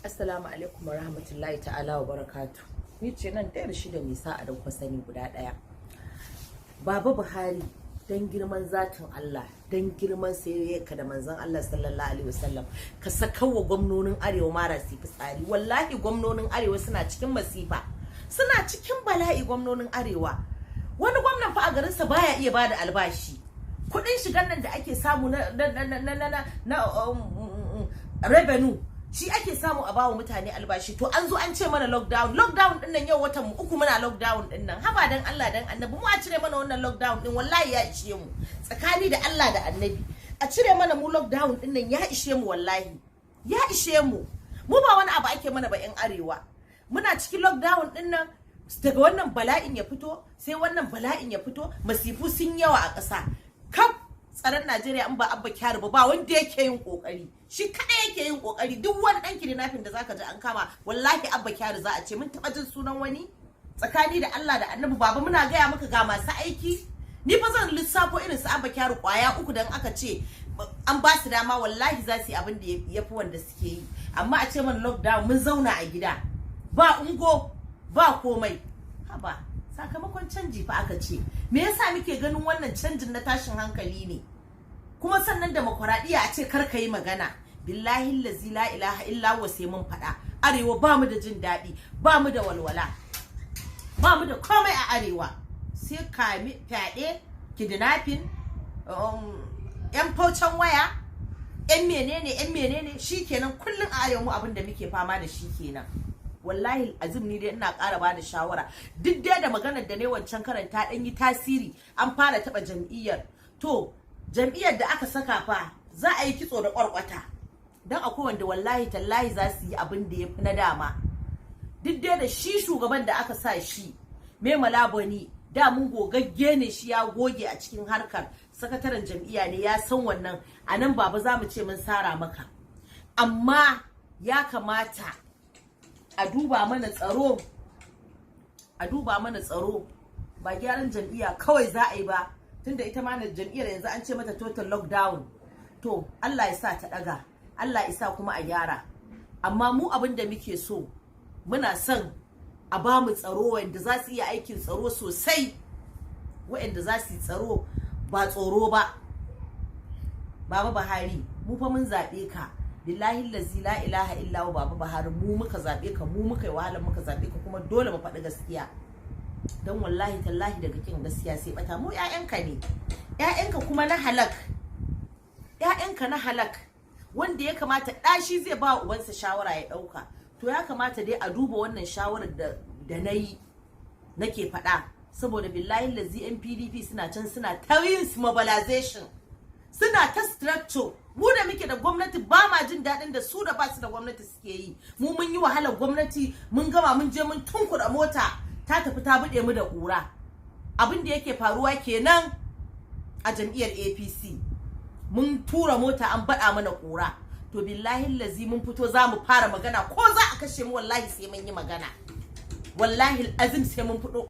Assalamu alaikum wa rahmatullahi ta'ala wa barakatu. Ni ce nan ɗaya da shida mai sa'a da kuka sani guda ɗaya. Baba Buhari, dan girman zatin Allah, dan girman sayayyarka da manzon Allah sallallahu alaihi wasallam, ka sakawa gwamnonin Arewa mara su fitsari. Wallahi gwamnonin Arewa suna cikin masifa. Suna cikin bala'i gwamnonin Arewa. Wani gwamnan fa a garinsa baya iya bada albashi. Kuɗin shigan nan da ake samu na revenue, shi ake samu a bawa mutane albashi. To an zo an ce mana lockdown. Lockdown din nan, yau watan mu 3 muna lockdown din nan. Haba, dan Allah dan Annabi, mu a cire mana wannan lockdown din, wallahi ya ishe mu. Tsakani da Allah da Annabi, a cire mana mu lockdown din nan, ya ishe mu, wallahi ya ishe mu. Mu ba wani abu ake mana ba. Yan Arewa muna cikin lockdown din nan, daga wannan bala'in ya fito sai wannan bala'in ya fito. Masifu sun yawa a ƙasa. Kaf tsaron Najeriya, in ba Abba Kyari ba, ba wanda yake yin kokari. Shi kadai yake yin kokari. Duk wani dan kidnapping da zaka ji an kama, wallahi Abba Kyari za a ce. Mun taba jin sunan wani? Tsakani da Allah da Annabi, baba, muna gaya maka ga masu aiki. Ni fa zan lissafo irin su Abba Kyari kwaya uku, dan aka ce an ba su dama, wallahi za su yi abin da ya fi wanda suke yi. Amma a ce mana lockdown, mun zauna a gida, ba ungo ba komai. Haba, sakamakon canji fa aka ce. Me yasa muke ganin wannan canjin na tashin hankali ne? Kuma sannan demokuraɗiyya, a ce kar ka yi magana. Billahi lazi la ilaha illa huwa, sai mun faɗa. Arewa ba mu da jin daɗi, ba mu da walwala, ba mu da komai a Arewa, sai kame, fyaɗe, kidnapping, yan faucen waya, yan menene, yan menene. Shikenan, kullum a Arewa mu abin da muke fama da shi kenan. Wallahi azim, ni dai ina ƙara bada shawara. Duk dai da maganar da ne wancan karan ta ɗan yi tasiri, an fara taɓa jam'iyyar. To jam'iyyar da aka saka fa, za a yi kitso da ƙwarƙwata, don akwai wanda wallahi tallahi za su yi abin da ya fi na dama. Duk dai da shi shugaban da aka sa shi, Mai Mala Buni, da mun gogagge ne shi, ya goge a cikin harkar, sakataren jam'iyya ne, ya san wannan. A nan, baba, za mu ce mun sara maka, amma ya kamata a duba mana tsaro, a duba mana tsaro. Ba gyaran jam'iyya kawai za a yi ba, tunda ita ma jam'iyyar yanzu an ce mata total lockdown. To Allah ya sa ta daga, Allah ya sa kuma a gyara. Amma mu abin da muke so, muna son a ba mu tsaro, wanda za su iya aikin tsaro sosai, waɗanda za su yi tsaro, ba tsoro ba. Baba Buhari, mu fa mun zaɓe ka. Billahi lazi la ilaha illa huwa, baba Buhari, mu muka zaɓe ka, mu muka yi wahalar muka zaɓe ka, kuma dole mu faɗi gaskiya, don wallahi tallahi daga kin gaskiya sai bata. Mu ƴaƴanka ne, ƴaƴanka kuma na halak, ƴaƴanka na halak, wanda ya kamata ɗashi zai ba ubansa shawara ya ɗauka. To ya kamata dai a duba wannan shawarar da na yi nake faɗa, saboda billahi lazi NPDP suna can suna ta yin mobilization, suna ta structure. Mu da muke da gwamnati ba ma jin daɗin da su da ba su da gwamnati suke yi. Mu mun yi wahalar gwamnati, mun gama, mun je mun tunkuɗa mota ta tafi ta buɗe mu da ƙura. Abin da yake faruwa kenan a jam'iyyar APC, mun tura mota an baɗa mana ƙura. To billahi lazi mun fito za mu fara magana, ko za a kashe mu, wallahi sai mun yi magana. Wallahi azim sai mun fito.